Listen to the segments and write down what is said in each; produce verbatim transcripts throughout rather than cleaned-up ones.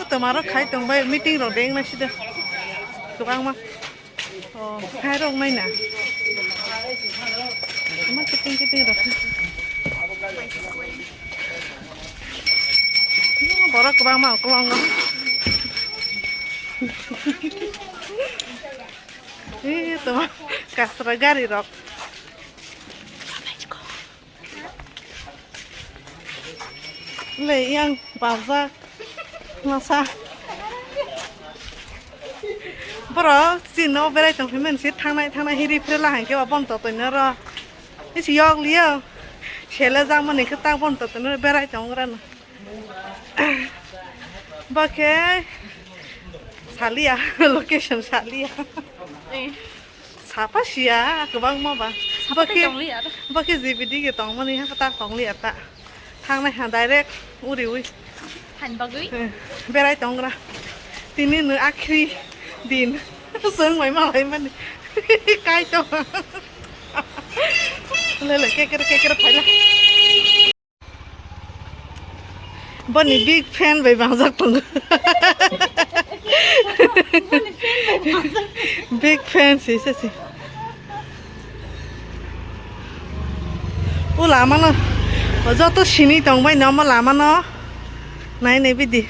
Tongmaro khai tongbai, meeting rok deng nai sida. Kwbangma. Oh, khai rok nai na. Ma kiting kiting rok. Borok kwbangma ukulongo. Eh, toma kasra gari rok. Le yang bajak masa. Boro chini no berai tong phimani si thangnai thangnai hiri phre la hangke ba bon totoi no ro. Isi yok liyo. Sele jang mani khe ta bon totoi no berai tong gra no. Bo khe saliya, location saliya. Eh. Sapa siya, kwbangma ba. Sapa bo khe, tongli aro. Bo khe G B D khe tongmani ha ta tongli ata. Thangnai ha direct uri ui. Han bagwi? Eh, berai tongra. Tini no akhri din. Song mai malai mani. Kai to. Lele kekere kekere phaila. Boni big fan bai bangjak tongo. Big fan si se si. O lama no joto sini tong bai no omo lama no nai nai bidi.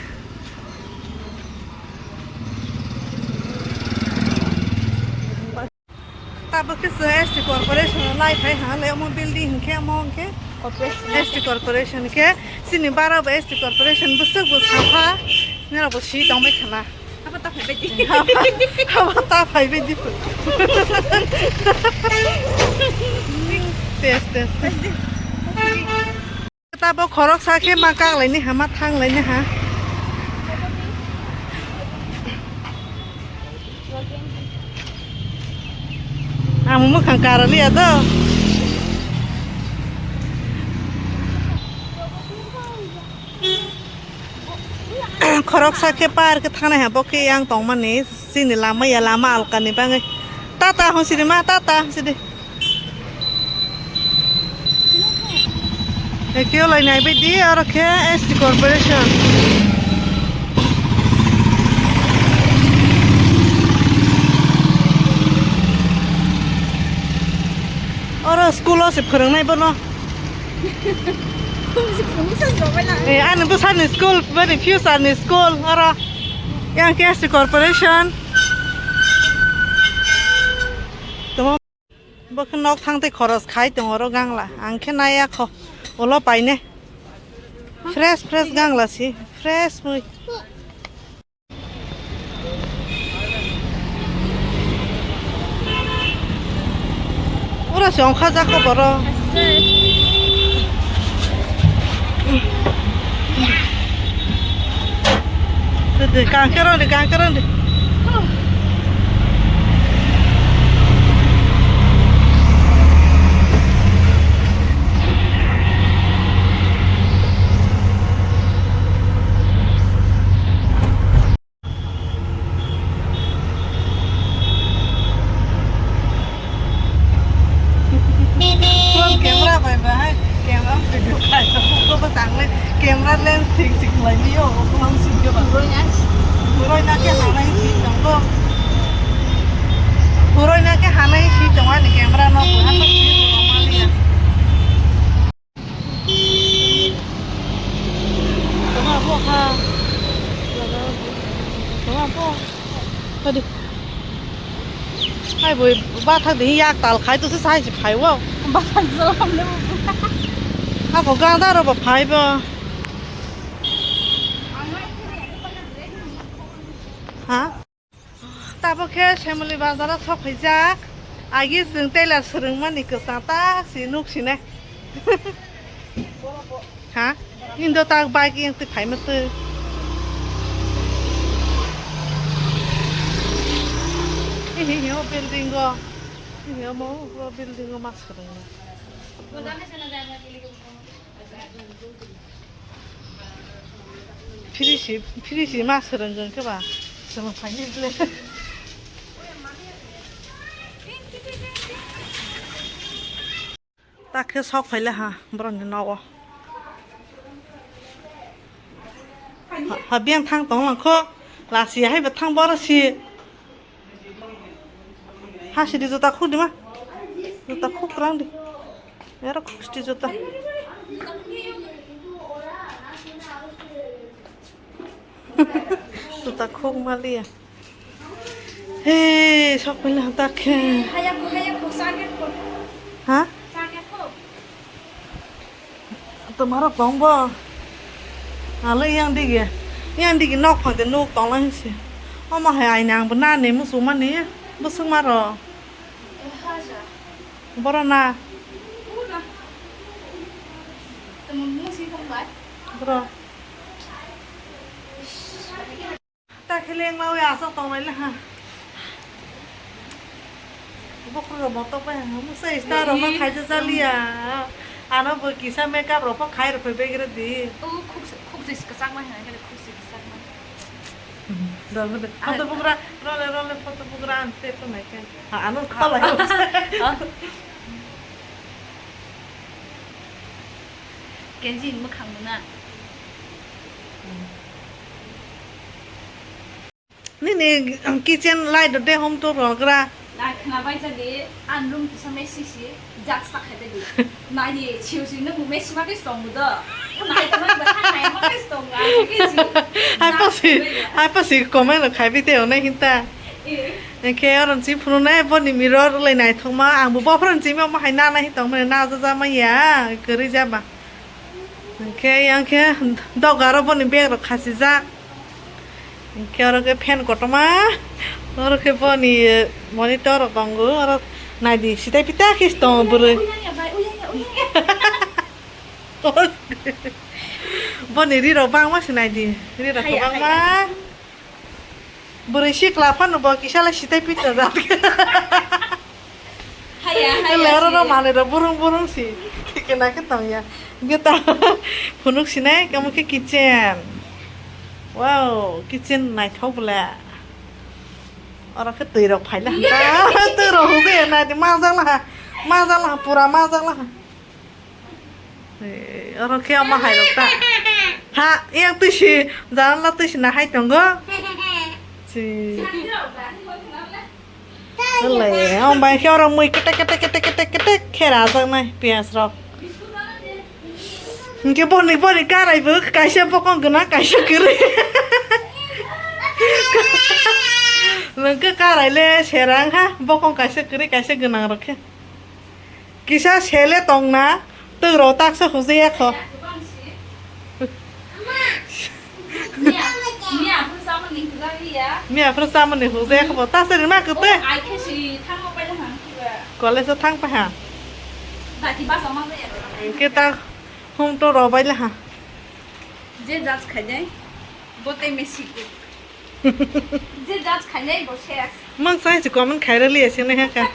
Tabuk khe chwng S T corporation o lai phai ha le omo building hinkhe omo hinkhe corporation. S T corporation khe chini bara bo S T corporation bwswk bo sapha nirok bo si tong bai khana. Abo ta phai bai di. Abo ta phai bai di. Test test. Tabo khoroksa khe ma kaklaini ha, ma thanglaini ha. Ang mwkhang karaliya do. Khoroksa khe par khe thangnai ha, bo khe yang tongmani. Chini lama ya lama alkani bangwi. Tata hwn sidi ma, tata hwn sidi. Ekeo lai nai baidi oro khe S T corporation. Oro school o se phwrwngnai bono. Eh, ani bwsani school, bini future ni school, oro. Yang K S T corporation. Tamo. Bo khe nok thang tei khoros khai tongo oro gangla. Ang khe naiya kho. Ulo paine. Fresh, fresh gangla si. Fresh mui. Oro se ongkha jako borok. Kangkerong de, kangkerong de. Phone camera bai bahai, camera video khai, ko ba sangle camera lens thik sik lai ni yo, ko ham sik yo ba. Puroi na, puroi na ke hanai si tongo. Puroi na ke hanai si tongo ani camera no, ko ham sik ko maliya. Tama po kha. Tama po. Tadi. Hai boi bathak de yak tal khai to sai si phai wo. Bathak salam le. Ha ko ganda ro ba phai ba. Ha? Tabuk khe Semoli bazar o sok phaijak. Agi chwng tailor swrwngmani kwchang tak si nuk sinai. Ha? Indo tak bike yang twi phaima twi. Ihi hi o building o. Ihi omo o building o ma swrwngna. Phirisi, phirisi ma swrwngkhe ba, swrwng phaini ble. Takhe sok phaile ha borokni nogo. Ha, ha, biyang thang tong lang kho. Lasi hai ba thang boro si. Ha sidi juta khuk di ma. Juta khuk rang di. Ero khuk sidi juta. Juta khuk maliya. He, sok phaile ha takhe. Haya ko, haya ko, sangya ko. Ha? Sangya ko. Tomarok tong bo. Alo yang digi. Yang digi nok phang de nuk tong lang si. Omo hai aina ang bo na ne musu mani. Busuk maro. Haja. Boro na. Boro. Ta khe leng lawi aswk tong lai ha. Bokhorok rok motok bai ha. Mungsa star rok ma khaija jaliya. Ano bo kisa makeup rok pho khai rw phai bai gra di. O khuk khuk jis kwchak ma hwnwi khuk jis kwchak ma. Dol hode. Photo bugra role role photo bugra an te to nai khe. Ha ano khala. Kenji ni mwkhang nuna. Nini kitchen light de hom to rogra. Na khna bai jadi an room kisa mai sisi jak sa khai de. Na ye chiu si no mai sima ke stong do. Na khna ba khai mai ma ke stong la ke ji. Hai pasi, hai pasi comment khai bi te onai hinta. Eh. Ke oron si phunu nai boni mirror lai nai thongma ang bo bophron si ma hai na na hi tong mane na ja ja ma ya kari ja ba. Hwnkhe, yang khe dogaro boni bag rok khachijak. Hwnkhe oro khe fan kotorma, oro khe boni monitor rok tongo, oro naidi sitai pita khe se tongo bwrwi. Boni ri rok bangma se naidi, ri rok kwbangma. Bwrwi sikla phano bo kisa lai sitai pita jak. Haya, haya, oro ro manwi rok burung burung si. Kena khe tong ya. Hwnkhe ta phunuk sinai kamo khe kitchen. Wow, kitchen naithok bwle. Oro khe twi rok phaila hwnta. Twi rok hwnkhe naidi majak laha. Majak laha pura majak laha. Eh, oro khe omo hai rok ta. Ha, yang twi si, janala twi si na hai tongo. Si. Ole, omo bai khe oro mui ketek, ketek, ketek, ketek, ketek khe rajak nai piyaj rok. Hwnkhe boni, boni karai bo kaisa bokong gwnang, kaisa kwrwi. Nwng khe karai le serang ha, bokong kaisa kwrwi, kaisa gwnang rok khe. Kisa sele tongna, twrok taksa hujaya kho. Miya, miya phuru samani hujaya kho bo, taksa rima kwtwi. College o thang paha. Hwnkhe ta hum to robai laha. Je judge khainai, bo tei mesi. Je judge khainai, bo ses. Mang sai si comment khairali ese ne ha ka.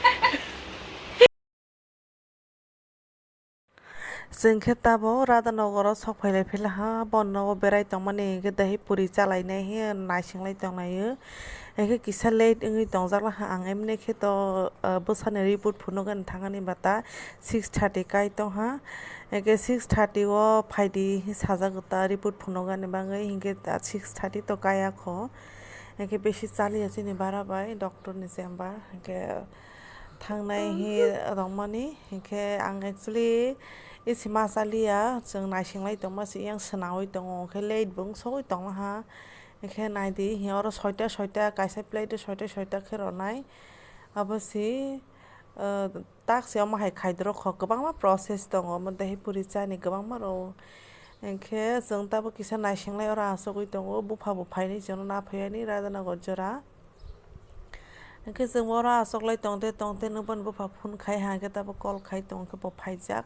Chwng khe tabuk Radhanagaro sok phailai phila ha, bo nogo berai tongmani hwnkhe dahi puri chalainai hwnwi naisinglai tonglaio. Hwnkhe kisa late wngwi tongjak laha ang, emni khe to, ah, bwsani report phunukgani thangani bata six thirty kai tongha. Hwnkhe six thirty o phaidi hwnwi sajak ta report phunukgani bagwi, hwnkhe ta six thirty to kaya kho. Hwnkhe bisi chaliya chini bara bai doctor ni chamber, hwnkhe thangnai hi rwngmani, hinkhe ang actually isi ma chaliya, chwng naisinglai tongma se yang swnawi tongo, hinkhe late bo wng sogwi tongma ha, hinkhe naidi hi oro soita soita kaisa plate o soita soita khe rwnai, abo se, ah, tak se omo hai khaidorok kho, kwbangma process tongo, omo dahi puri chani kwbangma rwo. Hinkhe chwng tabuk kisa naisinglai oro achugwi tongo, bupha bo phainai chwngno naphaiani Radhanagar jora. Hinkhe chwng oro achuklai tongte tongte nwng bono bupha phone khai ha, hinkhe tabuk call khai tong khe bo phaijak.